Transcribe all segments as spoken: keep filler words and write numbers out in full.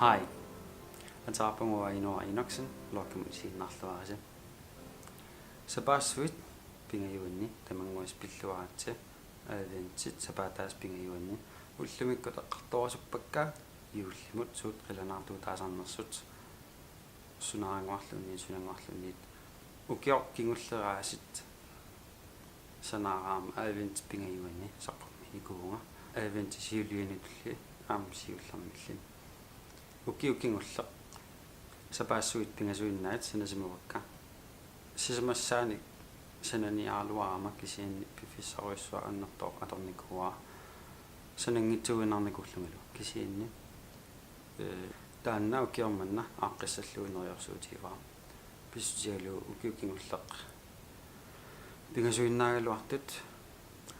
Hej. Ateqarpunga Inoa Enoksen, vloggimut isiginnaarluarisi. Sapaassuit pingajuanni tamannguassat pilluaritsi, adventit sapaataasa pingajuanni, ullumikkut eqqartorusuppakka juullimut suut qilanaartuutaasarnersut, sunarannguarluunniit, sunannguarluunniit. Ukioq kingulleraasit sanaarama adventip pingajuanni saqqummiinnikuuvunga, adventip siulianilli aamma siullermilli. Ukioq kingulleq sapaassuit pingasuinnaat sanasimavakka. Sisamassaanik sananiaraluarama, kisianni piffissarujussuaq annertooq atornikuuara sananngitsuuinnarnikuullungalu. Kisianni, ee, taanna ukioq manna aaqqissallugu neriorsuutigivara. Pissutigalugu ukioq kingulleq pingasuinnaagaluartut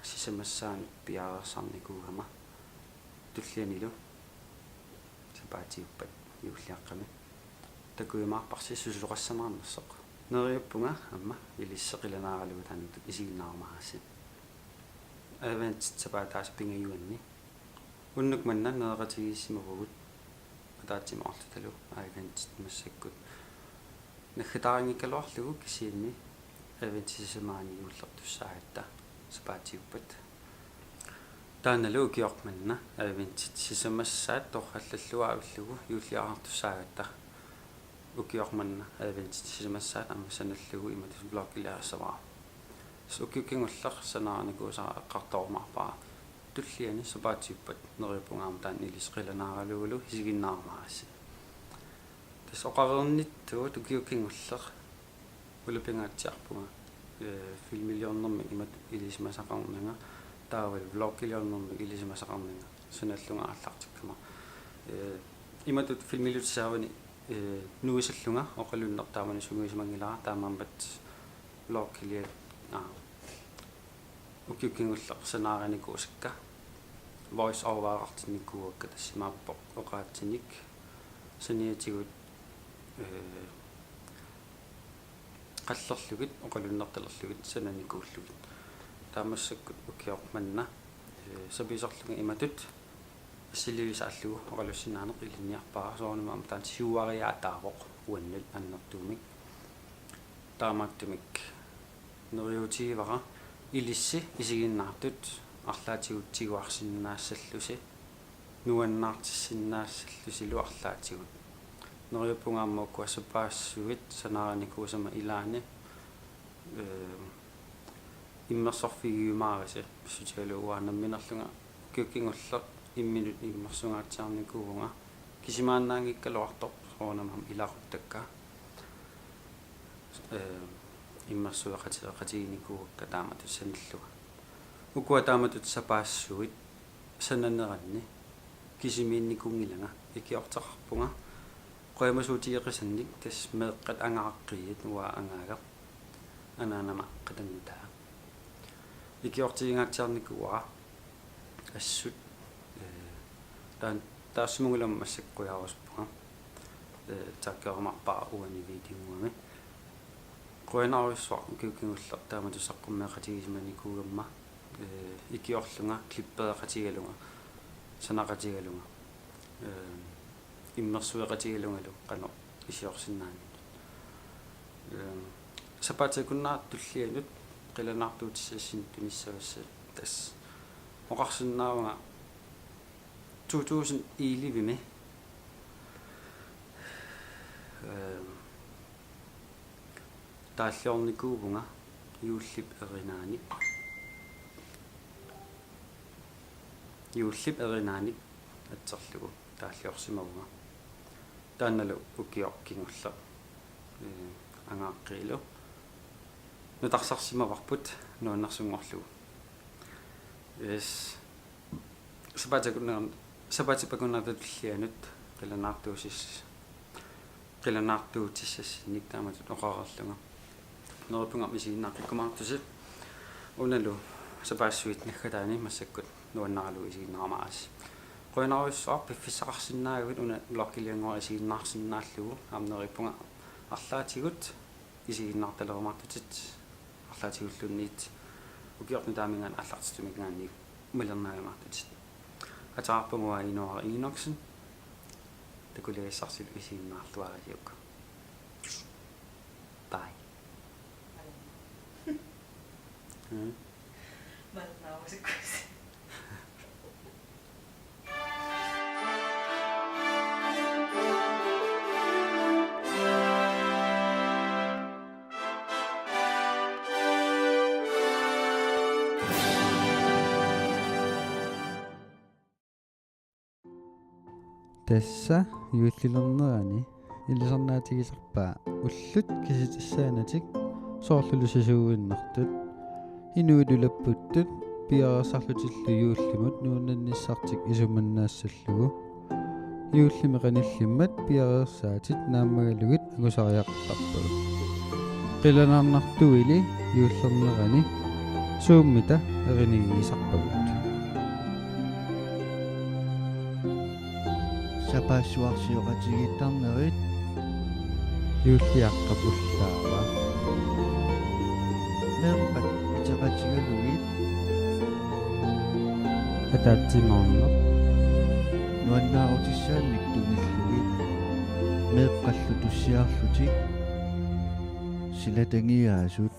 sisamassaanik piareersarnikuugama tullianilu sapaatiuppat juulliaqqami. Takujumaarparsi susoqassamaarnersoq. Neriuppunga aamma ilissi qilanaaralugu taanna isiginnaarumaarassi. Adventit sapaataasa pingajuanni. Unnuk manna nereqatigiissimavugut ataatsimoorlutalu adventit massakkut naggataanngikkaluarlugu, kisianni adventit sisamaanni juullertussaagatta sapaatiuppat. Taannalu ukioq manna adventit sisamassaat torrallalluavillugu juulliarartussaagatta. Ukioq manna adventit sisamassaat aamma sanallugu imatut vloggiliassavara. Ukioq kingulleq sanaarinikuusara eqqartorumaarpara. Tulliani sapaatiuppat neriuppunga aamma taanna ilissi qilanaaralugulu isiginnaarumaarassi. Tassa oqareernittut ukioq kingulleq ulapingaatsiarpunga, ee, filmiliornermik imatut ilisimasaqarnanga, taavalu vloggiliornermik ilisimasaqarnanga, sanallunga aallartikkama. Ee, imatut filmiliutissaavani, ee, nuisallunga oqalunneq taamani sungiusimanngilara, taamaammat vloggiliat, aa, ukioq kingulleq sanaarinikuusakka voice overeqartinnikuuakka, tassa imaappoq oqaatsinik saniatigut, ee, qallerlugit oqalunnertalerlugit sananikuullugit. Taava massakkut ukioq manna, ee, sapiiserlunga imatut assiliivisa allugu oqalussinnaaneq ilinniarpara, soorunami aamma taanna siuariaataavoq uannut annertuumik. Taamaattumik neriuutigivara ilissi isiginnaartut arlaatigut tiguarsinnaassallusi, nuannaartissinnaassallusilu arlaatigut. Neriuppunga aamma ukua sapaassuit sanaarinikuusama ilaanni, ee, immersorfigiumaarisi, pissutigalugu uanga namminerlunga ukioq kingulleq imminut immersungaatsiarnikuuvunga, kisimaannaanngikkaluartoq soorunami aamma ilaquttakka, ee, immersueqati-, eqatiginikuuakka taamatut sanallunga. Ukua taamatut sapaassuit sananeranni kisimiinnikuunngilanga, ikiorteqarpunga qujamasuutigeqisannik, tassa meeqqat angaaqqiit, uanga angaaga, anaanama qatanngutaa. Ikiortigingaatsiarnikuuara assut, ee, taan-, taassumunngalu aamma massakkut qujarusuppara. Ee, taakkuugaluarpara uani videonnguami. Qujanarujussuaq ukioq kingulleq taamatut saqqummeeqatigisimanikuugamma, ee, ikiorlunga, klippereqatigalunga, sanaqatigalunga. Ee, immersueqatigalungalu qanoq iliorsinnaanera. Ehm, sapaatip akunnerata tullianut qilanaartuutissassinnik tunissavassat tassa oqarsinnaavunga to tusind elleve-mi, ehm, taalliornikuuvunga juullip erinaanik. Juullip erinaanik atserlugu taalliorsimavunga. Taannalu ukioq kingulleq, ee, angaaqqiilu nutarsarsimavarput nuannersunngorlugu. Yes. Sapaatip akunner-, sapaatip akunnerata tullianut qilanaartuusis-, qilanaartuutissassinnik taamatut oqareerlunga. Neriuppunga aamma isiginnaaqqikkumaartusi. Unalu sapaassuit naggataani massakkut nuannaralugu isiginnaaramaarassi. Qujanarujussuaq piffissaqarsinnaagavit una vlogiliannguaq isiginnaarsinnaallugu, aamma neriuppunga arlaatigut isiginnaartalerumaartutit, arlaatigulluunniit ukioq nutaaminngaanniit aallartittuminngaanniit malernaajumaartutit. Ateqarpunga uanga Inoora Enoksen, takuliassarsilu isiginnaarluarisiuk. Bye. Mm. Malernaarusukkut. Tassa juullilernerani ilisarnaatigisarpaa ullut kisitsisaanatik soorlulu sisuuinnartut, inuit ulapputtut piareersarlutillu juullimut nuunnannissartik isumannaassallugu. Juullimi qanillimmat piareersaatit naammagalugit angusariaqartarpagut. Qilanaarnartuili juullernerani Zoomita erinigigisarpagut. Sapaassuarsioqatigiittarnerit. Juulliaqqap ullaava. Meeqqat ateqatigalugit. Ataatsimoorneq. Nuannaarutissaannik tunillugit. Meeqqallu tussiarlutik. Silatangiaasut.